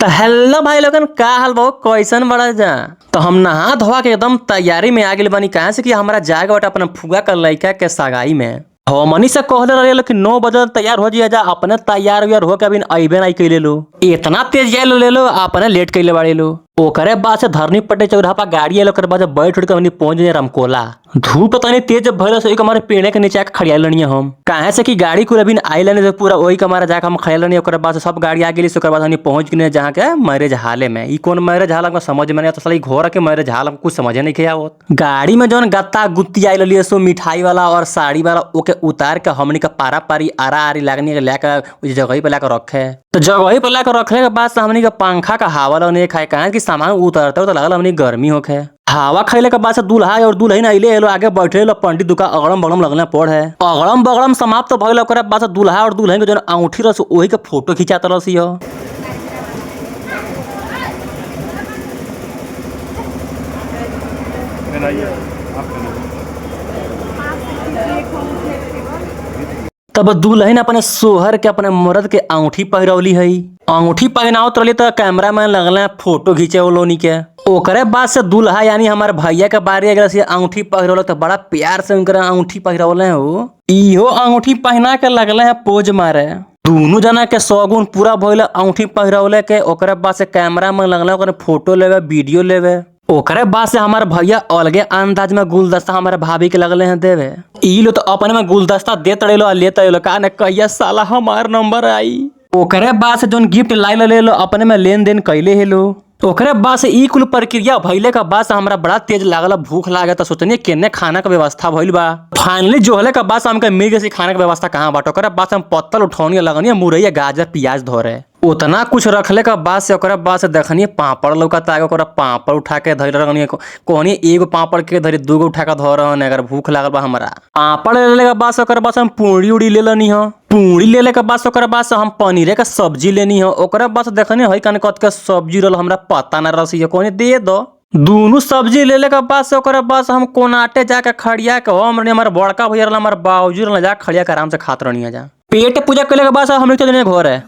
तो हेलो भाई लोगन, का हाल बा? कैसन बड़ा जा। तो हम नहा धोआ के एकदम तैयारी में आ गेल बानी, कहाँ से कि हमरा जाए के बाटे अपना फुआ का लड़का के सगाई में। हमनी से कहले रहे कि 9 बजे तैयार हो जाइए जा, अपने तैयार उयार होके अभी अइबे नहीं कैले लो, इतना तेज जाए ले लो, अपने लेट कैले बाड़े लो। ओकरे बाद से धरनी पटे चौराहा पर गाड़ी आयल, ओकर बाद बैठ उठ के हमनी पहुंच गए रामकोला। धूप तनी तेज भइल से हमारे पेड़े के नीचे आके खड़िया लनी हम, काहे से कि गाड़ी कुल अभी आइल नहीं पूरा, वही कमारा जाके हम खड़िया लनी। ओकर बाद से सब गाड़ी आ गेली, ओकर बाद हमनी पहुंच गए जहाँ के मैरिज हाले में। ई कौन मैरिज हाल हमको समझ में नहीं आता, साला घर के मैरिज हाल हमको कुछ समझे नहीं आवत। गाड़ी में जौन गत्ता गुत्ती आइल रही सो मिठाई वाला और साड़ी वाला, ओके उतार के हमनी के पारा पारी आरा आरी लागनी के लेकर उस जगह पे लाकर रखे। तो जगह पे लाकर रखले के बाद से हमनी के पंखा का हवा लगने खाए, काहे कि सामान उतरते तो लगल हमनी गर्मी होखे। हवा खैले के बाद से दूल्हा और दुल्हन अइले एलो आगे बैठे लो, पंडित दुका अगड़म बगड़म लगने पड़ है। अगड़म बगड़म समाप्त भइल, ओकरा बाद से दूल्हा और दुल्हन के जौन अंगूठी रस ओही के फोटो खिंचात रसी हो। तब दुल्हन अपने सोहर के अपने मर्द के अंगूठी पहिरौली है। अंगूठी पहनावत रही तो कैमरा मैन लगल फोटो घींचे वो लोनी के। ओकरे बाद से दूल्हा यानी हमारे भैया के बारी अगर से अंगूठी पहिरौल तो बड़ा प्यार से उनकर अंगूठी पहिरौले हो। इहो अंगूठी पहना के लगल है पोज मारे। दोनों जना के सौगुन पूरा भइल अंगूठी पहिरौले के। ओकरे बाद से कैमरा मैन लगल ओकरे फोटो लेवे वीडियो लेवे। ओकरे बाद से हमारे भैया अलगे अंदाज में गुलदस्ता हमारे भाभी के लगले हैं देवे। ई लो तो अपने में गुलदस्ता देत रहे लेते रहे, का न कहिया साला हमार नंबर आई। ओकरे बाद से जोन गिफ्ट लाइल ले लो अपने में लेन देन कैले हेलो। ओकरे बाद से ई कुल प्रक्रिया भइले के बाद से हमरा बड़ा तेज लागल, भूख लागल, तो सोचनी केने खाना के व्यवस्था भइल बा। फाइनली जोहले के बाद से हमके मिल गई खाना के व्यवस्था कहाँ बाटे। ओकरे बाद से हम पत्तल उठौनी लगनी मुरैया गाजर प्याज धरे उतना कुछ रखले के बाद से ओकरा बाद से देखनी पापड़ लौकता आगे, ओकरा पापड़ उठा के धर रहनी, कहनी एगो पापड़ के धरी दूगो उठा के धर रहनी अगर भूख लागल बा हमरा। पापड़ लेले के बाद से ओकरा बाद से हम पूरी उड़ी ले लेनी ह। पूरी लेले के बाद से ओकरा बाद से हम पनीरे के सब्जी लेनी ह। ओकरा बाद से देखनी हई कन कत के सब्जी रहल हमरा पता ना रही, कहनी दे दो। दोनों सब्जी लेले के बाद से ओकरा बाद से हम कोनाटे जाके खड़िया के हम हमार बड़का भैया रहल हमार बाबूजी रहल जाके खड़िया के आराम से खात रहनी जा। पेट पूजा कैले के बाद से हम चल घर है।